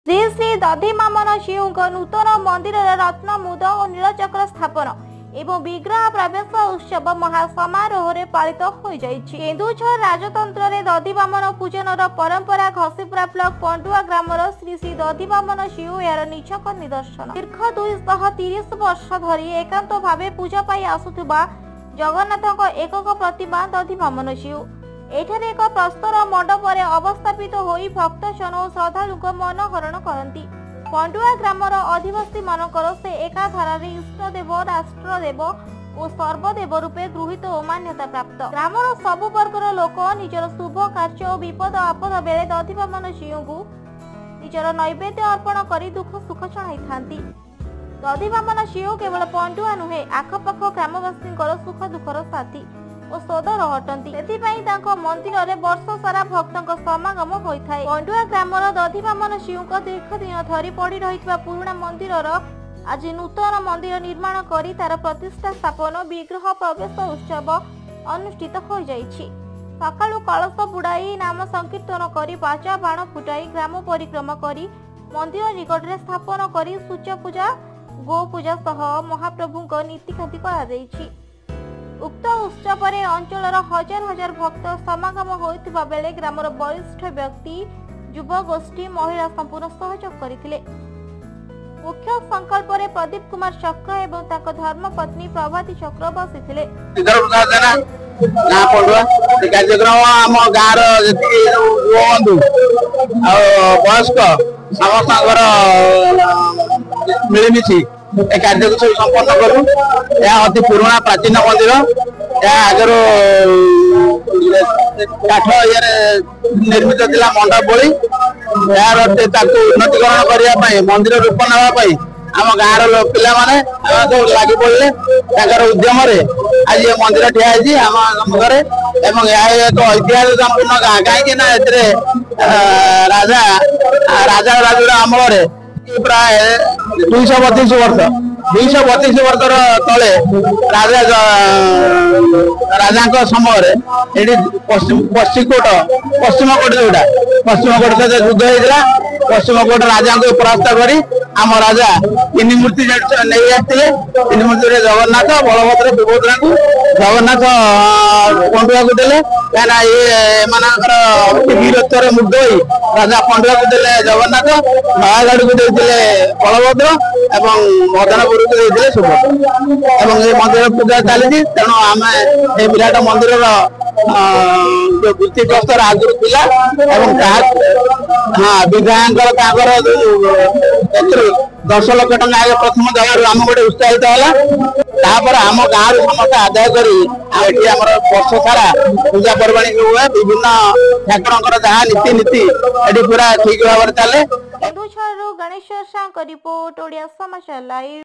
ଶ୍ରୀ ଶ୍ରୀ ଦଧିବାମନ ଜୀଉଙ୍କ ନୂତନ ମନ୍ଦିରର ରତ୍ନମୁଦ ଓ ନୀଳଚକ୍ର ସ୍ଥାପନ ଏବଂ ବିଗ୍ରହ ପ୍ରବେଶ ଉତ୍ସବ ମହାସମାରୋହରେ ପାଳିତ ହୋଇଯାଇଛି। କେନ୍ଦୁଝର ରାଜତନ୍ତ୍ରରେ ଦଧିବାମନ ପୂଜନର ପରମ୍ପରା ଘସିପୁରା ବ୍ଲକ ପଣ୍ଡୁଆ ଗ୍ରାମର ଶ୍ରୀ ଶ୍ରୀ ଦଧିବାମନ ଜୀଉ ଏହାର ନିଛକ ନିଦର୍ଶନ। ଦୀର୍ଘ 230 ବର୍ଷ ଧରି ଏକାନ୍ତ ଭାବେ ପୂଜା ପାଇ ଆସୁଥିବା ଜଗନ୍ନାଥଙ୍କ ଏକକ ପ୍ରତିମା ଦଧିବାମନ ଜୀଉ ଏଠାରେ ଏକ ପ୍ରସ୍ତର ମଣ୍ଡପରେ ଅବସ୍ଥାପିତ ହୋଇ ଭକ୍ତଜନ ଓ ଶ୍ରଦ୍ଧାଳୁଙ୍କ ମନ ହରଣ କରନ୍ତି। ପଣ୍ଡୁଆ ଗ୍ରାମର ଅଧିବାସୀମାନଙ୍କର ସେ ଏକାଧାରାରେ ଇଷ୍ଟଦେବ, ରାଷ୍ଟ୍ରଦେବ ଓ ସର୍ବଦେବ ରୂପେ ଗୃହୀତ ଓ ମାନ୍ୟତା ପ୍ରାପ୍ତ। ଗ୍ରାମର ସବୁ ବର୍ଗର ଲୋକ ନିଜର ଶୁଭ କାର୍ଯ୍ୟ ଓ ବିପଦ ଆପଦ ବେଳେ ଦଧିବାମନ ଜୀଉଙ୍କୁ ନିଜର ନୈବେଦ୍ୟ ଅର୍ପଣ କରି ଦୁଃଖ ସୁଖ ଜଣାଇଥାନ୍ତି। ଦଧିବାମନ ଜୀଉ କେବଳ ପଣ୍ଡୁଆ ନୁହେଁ, ଆଖପାଖ ଗ୍ରାମବାସୀଙ୍କର ସୁଖ ଦୁଃଖର ସାଥୀ ଓ ସୋଦର ଅଟନ୍ତି। ସେଥିପାଇଁ ତାଙ୍କ ମନ୍ଦିରରେ ବର୍ଷ ସାରା ଭକ୍ତଙ୍କ ସମାଗମ ହୋଇଥାଏ। ପଣ୍ଡୁଆ ଗ୍ରାମର ଦଧିବାମନ ଜୀଉଙ୍କ ଦୀର୍ଘ ଦିନ ଧରି ପଡ଼ି ରହିଥିବା ପୁରୁଣା ମନ୍ଦିରର ଆଜି ନୂତନ ମନ୍ଦିର ନିର୍ମାଣ କରି ତାର ପ୍ରତିଷ୍ଠା ସ୍ଥାପନ, ବିଗ୍ରହ ପ୍ରବେଶ ଉତ୍ସବ ଅନୁଷ୍ଠିତ ହୋଇଯାଇଛି। ସକାଳୁ କଳସ ବୁଡ଼ାଇ, ନାମ ସଂକୀର୍ତ୍ତନ କରି, ବାଜା ବାଣ ଫୁଟାଇ ଗ୍ରାମ ପରିକ୍ରମା କରି ମନ୍ଦିର ନିକଟରେ ସ୍ଥାପନ କରି ସୂଚ ପୂଜା, ଗୋ ପୂଜା ସହ ମହାପ୍ରଭୁଙ୍କ ନୀତିକାନ୍ତି କରାଯାଇଛି। ଉକ୍ତ ଉତ୍ସବରେ ଅଞ୍ଚଳର ହଜାର ହଜାର ଭକ୍ତ ସମାଗମ ହୋଇଥିବା ବେଳେ ଗ୍ରାମର ବରିଷ୍ଠ ବ୍ୟକ୍ତି, ଯୁବଗୋଷ୍ଠୀ, ମହିଳା ସମ୍ପୂର୍ଣ୍ଣ ସହଯୋଗ କରିଥିଲେ। ମୁଖ୍ୟ ସଂକଳ୍ପରେ ପ୍ରଦୀପ କୁମାର ଚକ୍ର ଏବଂ ତାଙ୍କ ଧର୍ମପତ୍ନୀ ପ୍ରଭାତୀ ଚକ୍ର ବସିଥିଲେ। ଶ୍ରୀଧର ପ୍ରସାଦ ଜେନା, ଗାଁ ପଣ୍ଡୁଆ। ଏ କାର୍ଯ୍ୟକ୍ରମ ଆମ ଗାଁର ଯେତିକି ଯୁବବନ୍ଧୁ ଆଉ ବୟସ୍କ ସମସ୍ତଙ୍କର ମିଳିମିଶି ଏ କାର୍ଯ୍ୟକୁ ସବୁ ସମ୍ପନ୍ନ କରୁ। ଏହା ଅତି ପୁରୁଣା ପ୍ରାଚୀନ ମନ୍ଦିର। ଏହା ଆଗରୁ କାଠ ଇଏରେ ନିର୍ମିତ ଥିଲା ମଣ୍ଡପ ଭଳି। ଏହାର ତାକୁ ଉନ୍ନତିକରଣ କରିବା ପାଇଁ, ମନ୍ଦିର ରୂପ ନେବା ପାଇଁ ଆମ ଗାଁର ପିଲାମାନେ ଆମେ ସବୁ ଲାଗି ପଡ଼ିଲେ। ତାଙ୍କର ଉଦ୍ୟମରେ ଆଜି ଏ ମନ୍ଦିର ଠିଆ ହେଇଛି ଆମ ସମ୍ମୁଖରେ। ଏବଂ ଏହା ଏକ ଐତିହାସିକ ସମ୍ପୂର୍ଣ୍ଣ ଗାଁ, କାହିଁକି ନା ଏଥିରେ ରାଜା ରାଜା ରାଜୁଡ଼ା ଅମଳରେ ପ୍ରାୟ 232 ବର୍ଷ, 232 ବର୍ଷର ତଳେ ରାଜା ରାଜାଙ୍କ ସମୟରେ ଏଠି ପଶ୍ଚିମକୋଟ, ପଶ୍ଚିମକୋଟ ଯୋଉଟା, ପଶ୍ଚିମକୋଟ ସହିତ ଯୁଦ୍ଧ ହେଇଥିଲା। ପଶ୍ଚିମକୋଟ ରାଜାଙ୍କୁ ପରାସ୍ତ କରି ଆମ ରାଜା ତିନି ମୂର୍ତ୍ତି ନେଇ ଆସିଥିଲେ। ତିନି ମୂର୍ତ୍ତିରେ ଜଗନ୍ନାଥ, ବଳଭଦ୍ର, ସୁଭଦ୍ରାଙ୍କୁ ଜଗନ୍ନାଥ ପଣ୍ଡୁଆକୁ ଦେଲେ, କାହିଁକିନା ଇଏ ଏମାନଙ୍କର ବୀରତ୍ୱରେ ମୁଗ୍ଧ ହୋଇ ରାଜା ପଣ୍ଡୁଆକୁ ଦେଲେ ଜଗନ୍ନାଥ, ନୟାଗଡ଼କୁ ଦେଇଥିଲେ ବଳଭଦ୍ର ଏବଂ ମଦନପୁରକୁ ଦେଇଥିଲେ ସୁଭଦ୍ରା। ଏବଂ ଏ ମନ୍ଦିର ପୂଜା ଚାଲିଛି। ତେଣୁ ଆମେ ଏ ବିରାଟ ମନ୍ଦିରର ଯୋଉ ଭିତ୍ତିପ୍ରସ୍ତର ଆଗରୁ ଥିଲା ଏବଂ ତାହା, ହଁ, ବିଧାୟକଙ୍କର ତାଙ୍କର ଯୋଉ ଏଥିରୁ 10 ଲକ୍ଷ ଟଙ୍କା ଆଗେ ପ୍ରଥମ ଦେବାରୁ ଆମ ଗୋଟେ ଉତ୍ସାହିତ ହେଲା। ତାପରେ ଆମ ଗାଁରୁ ସମସ୍ତେ ଆଦାୟ କରି ଆଉ ଏଠି ଆମର ବର୍ଷ ସାରା ପୂଜା ପର୍ବାଣୀ ହୁଏ। ବିଭିନ୍ନ ଠାକୁରଙ୍କର ଯାହା ନୀତି ନୀତି ଏଠି ପୁରା ଠିକ ଭାବରେ ଚାଲେ। କେନ୍ଦୁଝରରୁ ଗଣେଶ୍ୱର ସାହୁଙ୍କ ରିପୋର୍ଟ, ଓଡ଼ିଆ ସମାଚାର ଲାଇଭ୍।